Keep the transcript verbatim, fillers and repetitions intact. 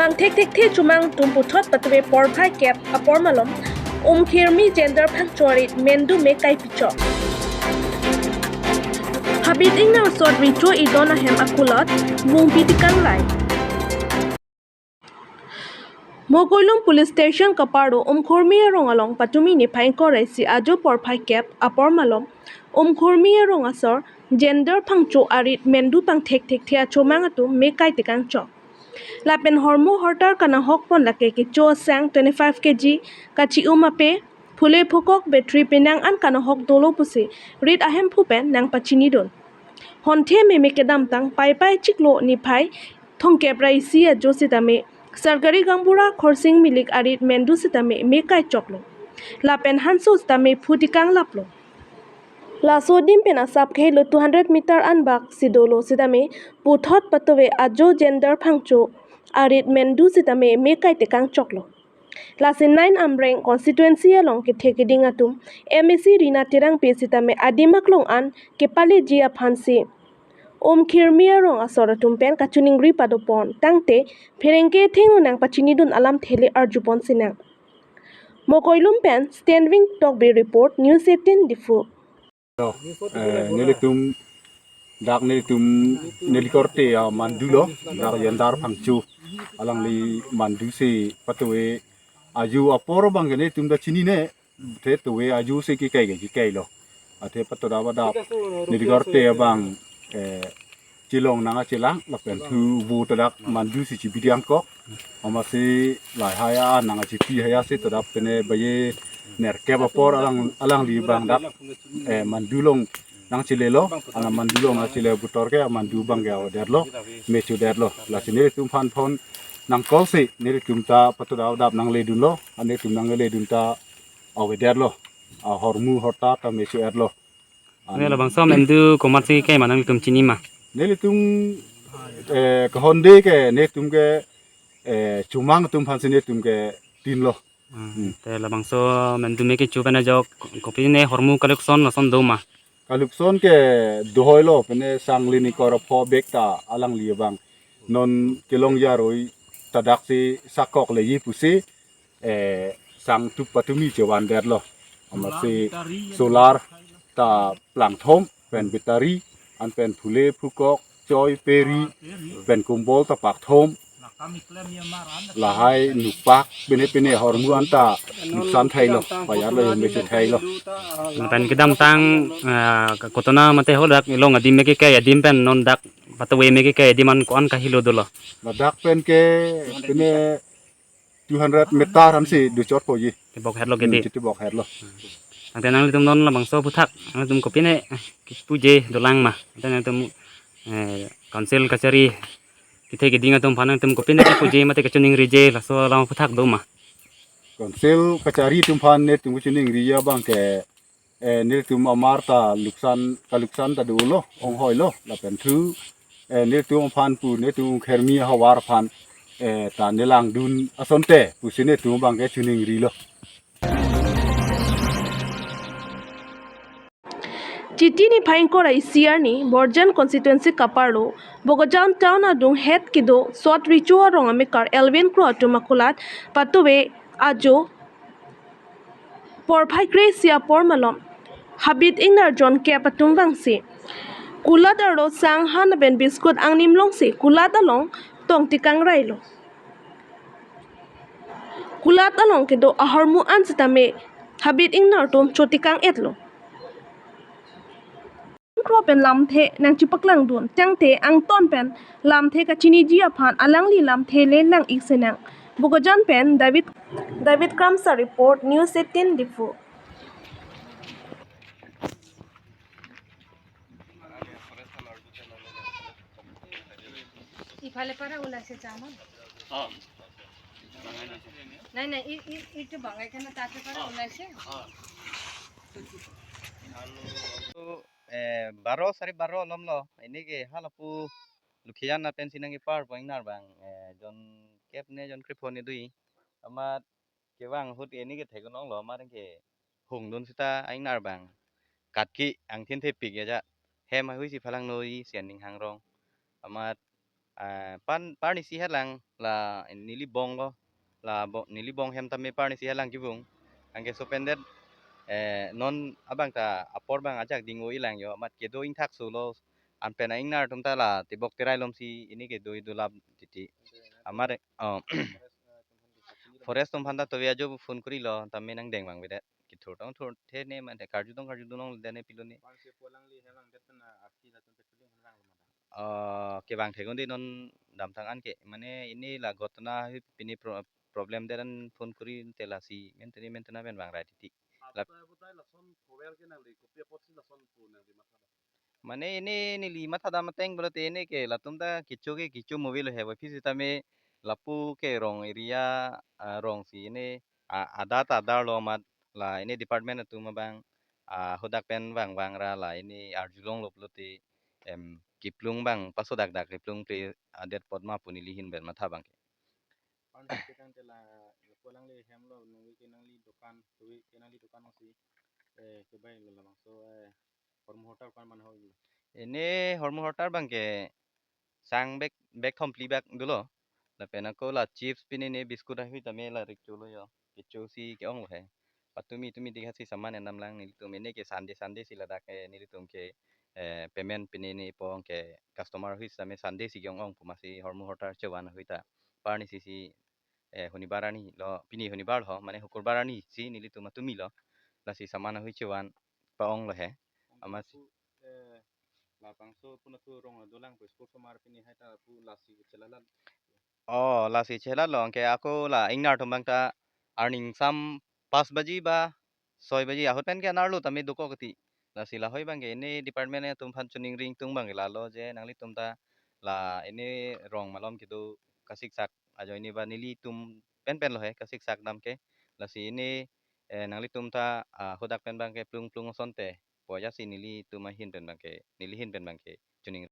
Pangthekthekthe chomang atum puthot patove porphai kep apor malom Umkhirmi Jendor Phangcho arit mendu me kai pichok. Habit ingnar sot recho idon ahem akulat vungpi tikang rai. Mokoilum Police Station kaparo Umkhirmi arong along patumi niphai ingkoi ra isi ajo porphai kep apor malom Umkhirmi arong asor Jendor Phangcho arit mendu pangthekthekthe achomang atum me kai tikang chok. Lapen hormu hortar kanahok pon lake kecho asang twenty-five K G, kachi-um ape, phule phukok, battery penang an kanahok dolo pusi rit ahemphu pen nangpachinidun. Honthe meme kedamtang Paipai chiklo niphai thomkep ra isi ajo sitame Sarkari Gaonbura Khorsing Milik arit mendu sitame me kai choklo. Lapen hanso sitame phu tikang laplo. Laso adim pen asap kehelo two hundred meter anbak si dolo sitame puthot patove ajo Jendor Phangcho arit mendu sitame me kai tekang choklo. Lasi nine Amreng constituency along kethe keding atum M A C Rina Terangpi sitame adim aklong an kepaleji aphansi Umkhirmi arong asor atum pen kachiningri padopon tangte pherangke athengno nangpachinidun alamthe le arjupon sinang. Mokoilum pen Stanving Tokbi report, News eighteen Diphu. Eh, nelitum dak nelitum neli korte amandu lo, dak Jendor Phangcho alangli mandu si patove ajo apor abang ke nelitum ta chinine, te tove ajo si kekai ke kekai lo. Athe patodap adap neli korte abang, eh, chelong nangkachelang lapen thu vo ta dak mandu si chibi dangkok. Amatsi lahai an nangkachipi hai asi todap pene baye nerkep apor alang alangli abang dak, eh, mandu along nangchelelo, ana mandu along nangchele puthot ke amandu abang ke avedetlo, me chodetlo. Lasi nelitum aphan phone nangcall si nelitum ta patodap adap nangledunlo, nelitum nangledun ta avedetlo. Ahormu hortar ta me cho-etlo. Ne labangso mendu komatsi kai ma nangtum chini ma? Nelitum, eh, kehonde ke nelitum ke, eh, chomang atum aphansi nelitum ke tinlo. Hmm. Hmm. Te labangso mendu me kecho pen ajok kopine hormu kalukson lason do ma? Kalukson ke dohoilo, pene sangli ni kor apho bek ta alangli abang non kelong jaroi ta dak si sakok leji pusi, eh, sangtup patumi chevandetlo. Amatsi solar ta plangthom pen battery, an pen phule phukok, choi peri, pen kumbol ta pakthom. Lahai nupak pine pine hormu an ta nuksan thailo, payarlo, me cho thailo. Lapen kedamtang, ah, kotona mate ho dak ilong adim me kekai adim pen non dak patove me kekai adim an ko-an kahelo dolo? Ladak pen ke pine two hundred meter ansi dochotpo ji. Tebok hetlo ke Hmm, di. Chetebok hetlo. Tangte nanglitum non labangso aphuthak nangtum kopine, eh, kipuje dolang ma? Tangte nangtum, eh, council kachari kethe keding atum aphan nangtum kopine kipuje mate kachiningrije, laso alam aphuthak do ma? Council kachari atum aphan nelitum kachiningriji abang ke, eh, nelitum amar ta luksan, kaluksan ta dolo, onghoilo, lapen thu, eh, nelitum aphan pu, nelitum Umkhirmi ahavar aphan, eh, ta nelangdun asonte pusi nelitum abang ke chiningrilo. Chiti niphai ingkoi ra isi arni Borjan constituency kaparlo Bokajan town adung het kedo sot recho arong amekar Elvin Kro atum akulat patove ajo porphai kre-isi apor malom habit ingnar jon kep atum vangsi kulat arlo sang han lapen biscuit angnim longsi kulat along tong tikang railo. Kulat along kedo ahormu an sitame habit ingnar atum cho tikang etlo. Kro pen lamthe nangchepaklangdun tangte angton pen lamthe kachiniji aphan alangli lamthe le lang-ik sinang. Bokajan pen David, David Kramsa report, News eighteen Diphu. ইফালে পৰা ওলাইছে যে আমাৰ। নাই, নাই, ই, ই, ইটো বঙাইগাঁও তাতে পৰা ওলাইছে। To, eh, baro, sari baro alom lo. Ini ke halapu lukhian na pensi nangkepar poing nar bang, eh, jon kep ne jon krepho ne do-i. Amat kevang ahut ke ne kethek un-onglo, amat ke hungdun seta ingnar abang katki angthin thepik aja. Hem ahui si phalang noi si aning hangrong. Amat, ah, pan parni si helang la neli bong lo. La bo-, neli bong hem tame parni si helang kevung. Anke sopendet, eh, non abang ta apor abang ajak ding-o-i lang jo. Amat kedo ingthak solo. Anpen a-ingnar atum ta la tebok terai lom si ne kedo-i dolap titi. Amat, oh, forest atum aphan ta tovi ajo phone korilo, tame nangdeng abang avedet. Kethur tong thurthe ne mate karjudun karjudun ong dene pilone. Bang si pu alangli helang det pen, ah, arti latum patrolling henrang lo mata. Oh, kevang thek un-e non damtang an ke. Mane ne la ghotona ahui pini pro-, problem det an phone kori te lasi maintenance maintenance pen vangrai titi. Lap- Aputai, aputai lason khover ke nangli kopi apotsi lason pu nangli matha dam? Mane ne neli matha dam ateng pulote ne ke latum ta kecho ke kecho movie lo he, wai phi sitame lapu ke rong area, ah, rong si ne, ah, adat adar lo amat la ne department atum abang, ah, hadak pen vang vangra la ne arjulonglo pulote, em, keplung abang pasodak dak keplung ple adet apot ma pu neli ahin pen matha abang ke. Pan si ketang te la pu alangli hem lo nungwi ke nangli dukan, tuwi ke nangli dukan si, eh, kebai lo labangso, eh, hormu hortar kan man hoi. Ne hormu hortar abang ke sang bag, bag thom phli bag dolo. Lapen ako la chips pini ne biscuit ahui tame la rik cholo jo. Kecho si ke-ong lo he. Patumi tumi dik hasi saman endam lang nelitum ne ke Sunday Sunday si ladak, eh, nelitum ke, eh, payment pini ne pong ke customer ahui sitame Sunday si ke-ong-ong pu masi hormu hortar chevan ahui ta. Parni si si, eh, honibar arni lo, pini honibar lo, mane hukurbar arni si nelitum atumi lo. Lasi saman ahui chevan pa-ong lo he. Amat si. Pu, eh, labangso pu natu rong dolang pu sports mar pini hai ta pu lasi chelalat. Oh, lasi chelat lo, anke ako la ingnar atum abang ta arning sam pas baji ba soi baji ahut pen ke anerlo tame dokok ti. Lasi lahoi abang ke ne department atum aphan choningri ingtung abang ke lalo je nanglitum ta la ne rong malom kedo kasiksak ajoine ba nelitum pen pen lo he kasiksak dam ke. Lasi ne, eh, nanglitum ta, ah, hadak pen abang ke plung plung asonte pu aja si nelitum ahin pen abang ke, neli ahin pen abang ke choning